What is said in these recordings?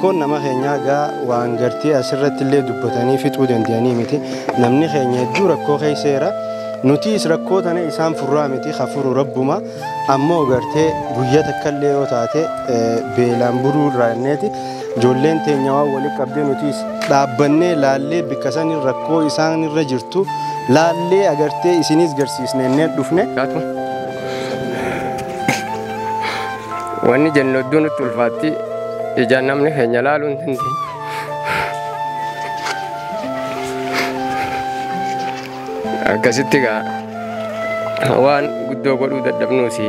Rakkoon nama keenyaa gaa waan gartee asirratti illee dubbatanii fixuu danda'anii miti. Namni keenya hedduu rakkoo keessa. Nutis rakkoo tana isaan furraa miti hafuru rabbuma ammoo gartee guyyaa takka illee yoo taate beelaan buruu irraa inneeti ijoolleen teenya waan walitti qabdee nutis dhaabbannee laallee bikka sanii rakkoo isaan irra jirtu laallee agartee isinis garsiisne innee dhufne. Wanni jennu hedduu nutti ulfaatti ijaan namni keenya laaluu hin dandeenye. Akkasitti gaa waan guddoo godhuu dadhabnuusi.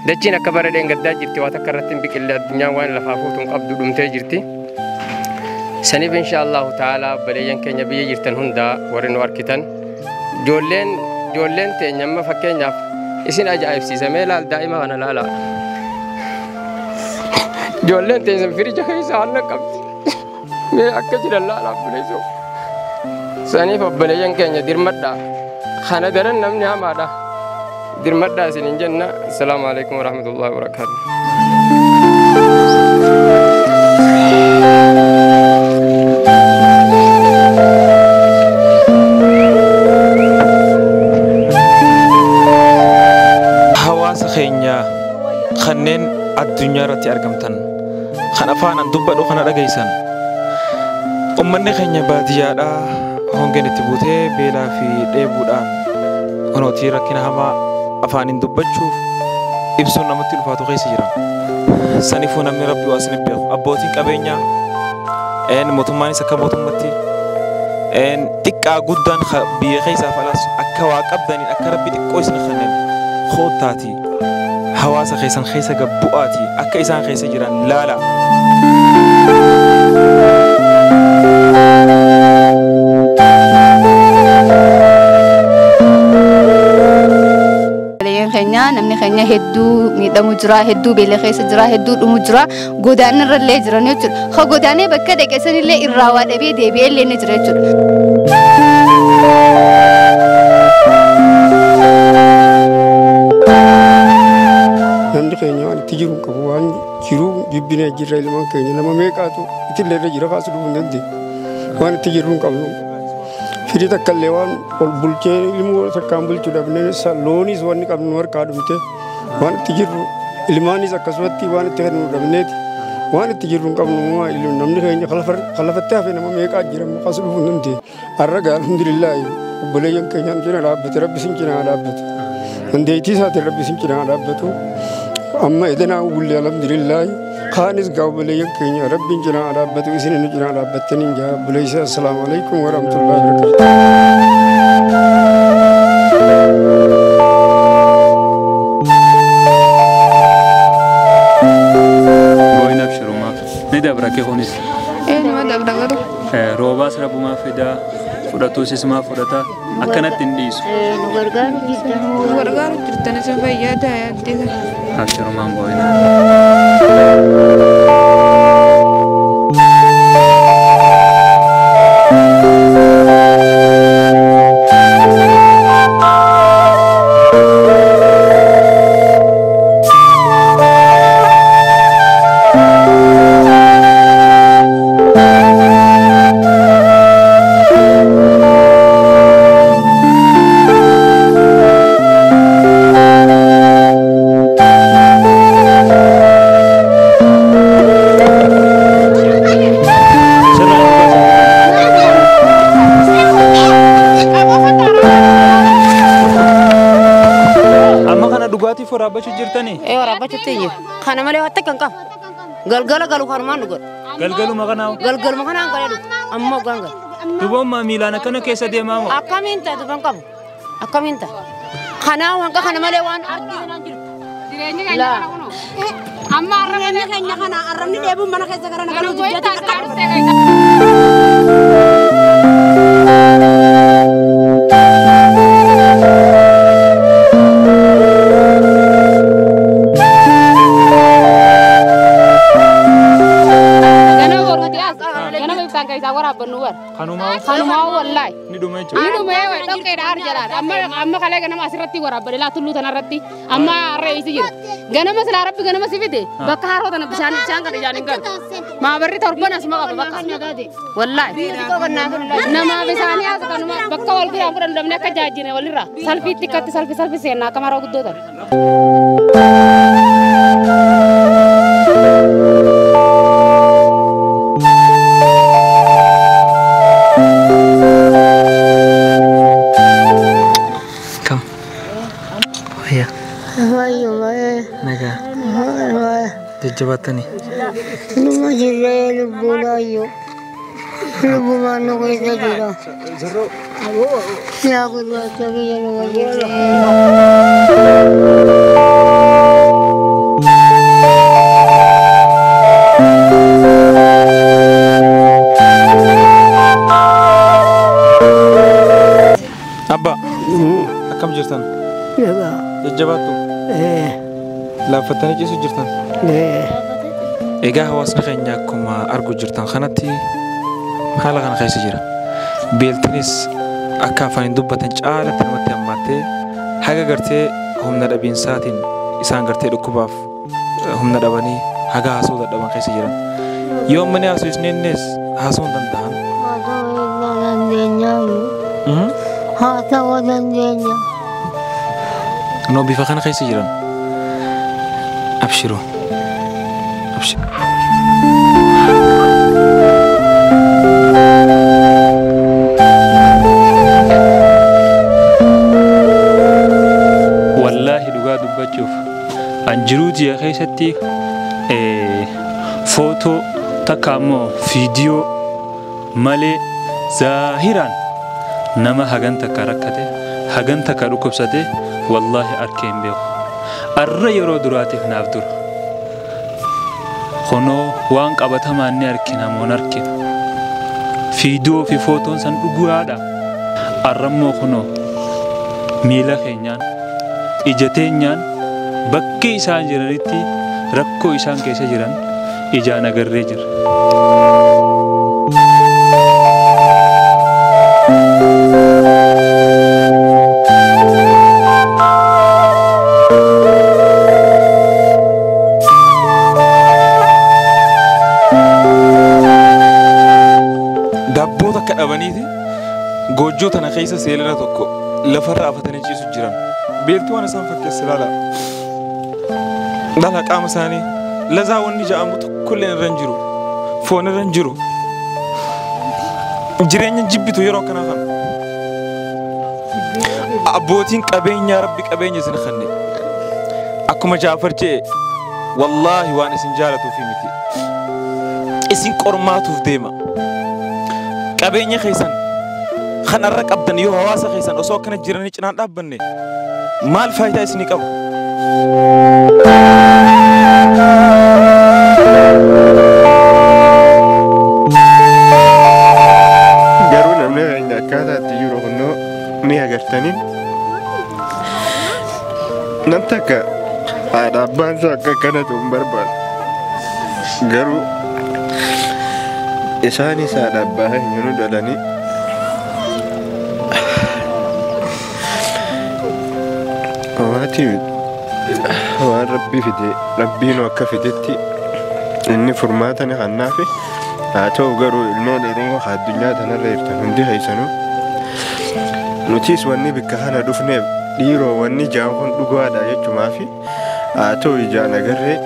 Dachiin akka bara dheengaddaa jirti waan takka irratti hin biqille addunyaan waan lafaa fuutu hin qabdu dhumtee jirti. Saniif insha Allahu ta'ala obboleeyyan keenya biyya jirtan hundaa warri nu arkitan ijoolleen teenya amma fakkeenyaaf isin ajaa'ibsiisa mee laal daa'ima kana laala. Ijoolleen teenya firija keessa aannan qabdi. Mee akka jiran laala obboleessoo. Saniif obboleeyyan keenya dirmadhaa. Kana daran namni hamaadha. Dirmadhaa isiniin jenna. Assalaamu alaikum warahmatullahi wabarakaatuh. Hawaasa keenya kanneen addunyaa irratti argamtan kan afaanan dubbadhu kana dhageessan ummanni keenya baadiyyaadhaa hongeen itti buutee beelaa fi dheebuudhaan kunootii rakkina hamaa afaaniin dubbachuuf ibsuun namatti ulfaatu keessa jira. Saniifuu namni rabbi waa isin beeku abbootiin qabeenyaa mootummaanis akka mootummatti xiqqaa guddaan biyya keessaaf alaas akka waa qabdaniin akka rabbi xiqqoo isin kenneen koottaati hawaasa keessan keessa gabbu'aati akka isaan keessa jiran laala. Namni keenya hedduu miidhamu jira, hedduu beela keessa jira, hedduu dhumu jira, godaanni irra illee jiran jechuudha. Ha godaanee bakka dhaqe sanillee irraa waa dhabee deebi'ee illee ni jira jechuudha. Namni keenya waan itti jiru qabu waan jiru jibbinee jirra ilmaan keenya nama meeqaatu itillee irra jira kaasu dhufuu hin dandeenye. Waan itti jiru hin qabnu. Firii takka illee waan ol bulchee ilmoo takkaan bulchuu dhabnee loonis wanni qabnu harkaa dhumte waan itti jirru ilmaanis akkasumatti waan itti kennu dhabneeti waan itti jirru hin qabnu namni keenya kalafattee hafe nama meeqaa jira maqas dhufuu hin dandeenye. Har'a gaa alhamdulillaahi obboleeyyan keenyaan cina dhaabbate rabbi sin cinaa dhaabbatu. Dandeettii isaatiin rabbi sin cinaa dhaabbatu. Amma edanaa bulle alhamdulillaahi kaanis gaa obboleeyyan keenya rabbiin cinaa dhaabbatu isin nu cinaa dhaabbattaniin jaa obboleessa assalaamu alaikum warahmatullahi wabarakatuh. Booyin abshirumaa ni dabra kee kunis. Nama dabra garuu. Roobaas rabbumaa fidaa fudhatuus isumaa fudhata akkanatti hin dhiisu. Nu gargaaru jirtan. Nu gargaaru jirtan isin fayyaa ta'e. Abshirumaan booyin. Kana malee waan takka hin qabu. Galgala galu kanumaan nu godha. Galgaluma kanaa? Galgaluma kanaan galee dhufu. Amma hoggaan galu. Duboommaa miilaan akkana keessa deemaa moo? Akkamiin ta'a duban qabu. Akkamiin ta'a? Kanaa waan kana malee waan arginu hin jiru. Jireenya keenya kana kunoo. Amma arrabni keenya kana arrabni dheebuun mana keessa gara na galuu jijjiirti. Kanumaa wallahi. Ni dhume jechuudha. Ni dhume dhoqqee Harreedha har jalaadha. Amma kalee ganama asirratti waraabbadhe laa tulluu tanarratti amma harree isi jira. Ganama silaa rabbi ganama si fide bakka haroo tana bishaan bishaan kana ijaan hin galu. Maabarri torban asuma qaba bakka. Wallaahi. Namaaf isaanii as kanuma bakka wal biraan fudhannu dhabne akka jaajjine walirraa salfiitti akkatti salfi salfi seennaa akka maroo guddoo tana. Kam? Wayya. Nagaa. Jajjabaatanii. Numa jirra lubbuun ayyoo. Lubbumaan nu keessa jira. Yaa gurraacha biyya numa jirra. Abba. Akkam jirtan? Nagaa. Jajjabaattu. Laaffattanii ciisu jirtan? Egaa hawaasni keenya akkuma argu jirtan kanatti haala kana keessa jira. Beeltinis akka afaan hin dubbatan caalatti namatti hammaattee haga gartee humna dhabiinsaatiin isaan gartee dhukkubaaf humna dhabanii haga haasoo dadhaban keessa jiran. Yoo manni haasoo isneennes haasoo hin danda'an. Haa ta'uu dandeenya. Noo bifa kana keessa jiran. Abshiruu. Abshiruu. Wallaahi dhugaa dubbachuuf an jiruu ji'a keessatti footoo takka ammoo fiidiyoo malee zaahiraan nama hagan takka rakkate hagan takka dhukkubsate wallaahi arkee hin beeku. Arra yeroo duraatiif naaf dura. Kunoo waan qabatamaan ni argina moo hin arginu. Fiidiyoo fi footoon san dhugaadha. Arrammoo kunoo miila keenyaan ija teenyaan bakki isaan jiranitti rakkoo isaan keessa jiran ijaan agarree jira. Daabboo takka dhabaniiti goojjoo tana keessa seelana tokko lafarra afatanii ciisu jiran. Beelti waan isaan fakkeesse ilaala. Laala qaama isaanii lazaa wanni ja'amu tokkollee irra hin jiru. Foon irra hin jiru. Jireenya jibbitu yeroo akkanaa kana. Abbootiin qabeenyaa rabbi qabeenya isin kenne. Akkuma Jaafar je'e wallaahi waan isin jaalatuufi miti. Isin qormaatuuf deema. Qabeenya keessan kanarra qabdan yoo hawaasa keessan osoo akkana jiranii cinaan dhaabbanne maal faayidaa isinii qabu? Garuu namni keenya akkaataa itti jiru kunnoo ni agartanii. Nam takka haadha abbaan isaa akka akkanatu hin barbaadu. Garuu isaanis haadha abbaa keenya nu dhalanii maatii waan rabbi fide rabbiin akka fidetti inni furmaata ni kennaafi. Haa ta'u garuu ilmoon Oromoo addunyaa tanarra jirtan hundi keessanuu nutis wanni bakka kana dhufneef dhiiroo wanni jaan kun dhugaadha jechumaafi haa ta'u ijaan agarree.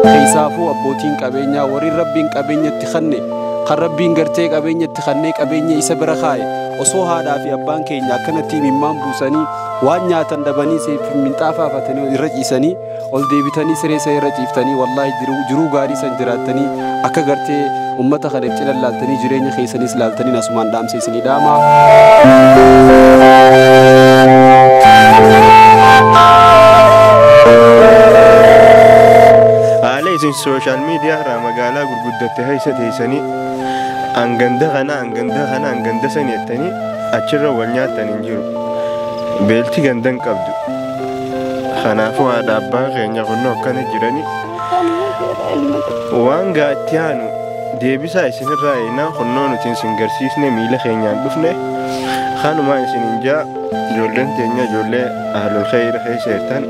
Keessaafuu abbootiin qabeenyaa warri rabbiin qabeenyatti kenne kan rabbiin gartee qabeenyatti kennee qabeenya isa bira kaa'e osoo haadhaa fi abbaan keenya akkanatti imimmaan buusanii waan nyaatan dhabanii minxaafa afatanii irra ciisanii ol deebitanii siree isa irra ciiftanii wallaahi jiruu gaarii san jiraattanii akka gartee uummata kana cina laaltanii jireenya keessanis laaltanii asumaan dhaamsa isinii dhaama. Haala isin sooshaal miidiyaa irraa magaalaa gurguddatte keessa teessanii hanganda kana hanganda kana hanganda san jettanii achirra wal nyaattan hin jiru. Beelti ganda hin qabdu. Kanaafuu haadha abbaan keenya kunnoo akkana jirani. Waan gaatti aanu deebisaa isinirraa eenaa kunnoo nuti isin garsiisne miila keenyaan dhufne kanumaa isinin jaa ijoolleen teenya ijoollee ahlul khayr keessa jirtan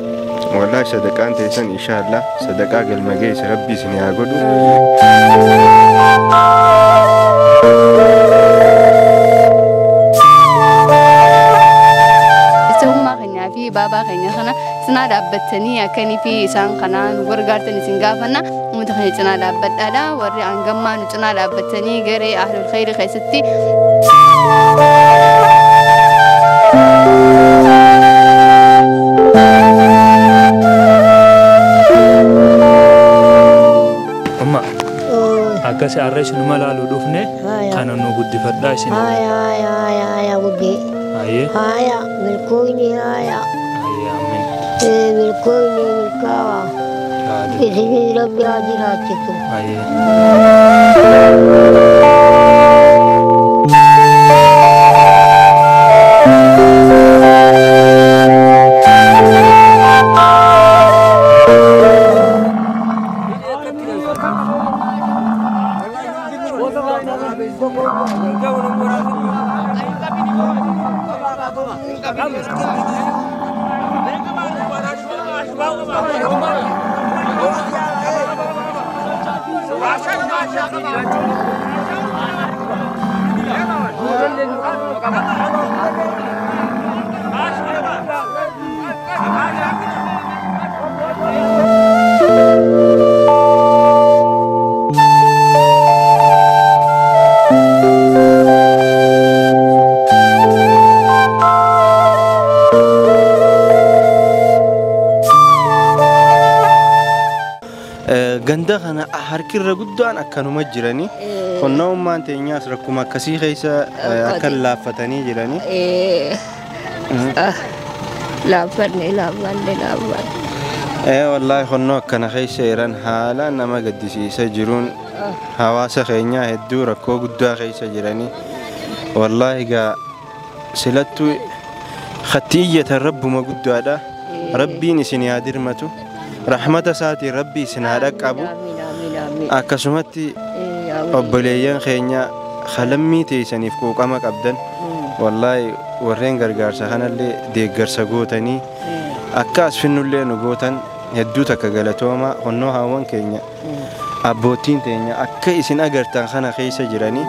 wallaahi sadaqaan teessan inshaallah sadaqaa galma geesse rabbi isin haa godhu. Sahummaa keenyaa fi baabaa keenya kana cinaa dhaabbattanii akkanii fi isaan kana nu gargaartan isin gaafanna. Uummata keenya cinaa dhaabbadhaadha. Warri hangammaa nu cinaa dhaabbattanii garee ahlul khayri keessatti. Amma akkas har'a isinuma laaluu dhufne kana nu guddifadhaa isin. Haya, haya, haya, haya, guddee. Ayyee. Haya, milkoonni haya. Ayyee amiin. Milkoonni milkaa'aa. Isin rabbi haa jiraachisu. Ayyee. Ganda kana harkirra guddaan akkanuma jirani. Qonnaa ummaan teenyaas rakkuma akkasii keessa akka laaffatanii jirani. Laaffanne laaffanne laaffanne. Wallaahi qonnoo akkana keessa jiran haala nama gaddisiisa jiruun hawaasa keenyaa hedduu rakkoo guddaa keessa jirani. Wallaahi gaa silattuu khatti iyyatan rabbuma guddaadha. Rabbiin isin haa dirmatu. Rahmata isaatiin rabbi isin haa dhaqqabu. Akkasumatti obboleeyyan keenya kalammii teessaniif quuqama qabdan wallaahi warreen gargaarsa kanallee deeggarsa gootanii akka as finnullee nu gootan hedduu takka galatooma honnoo haawwan keenya abbootiin teenya akka isin agartan kana keessa jiranii.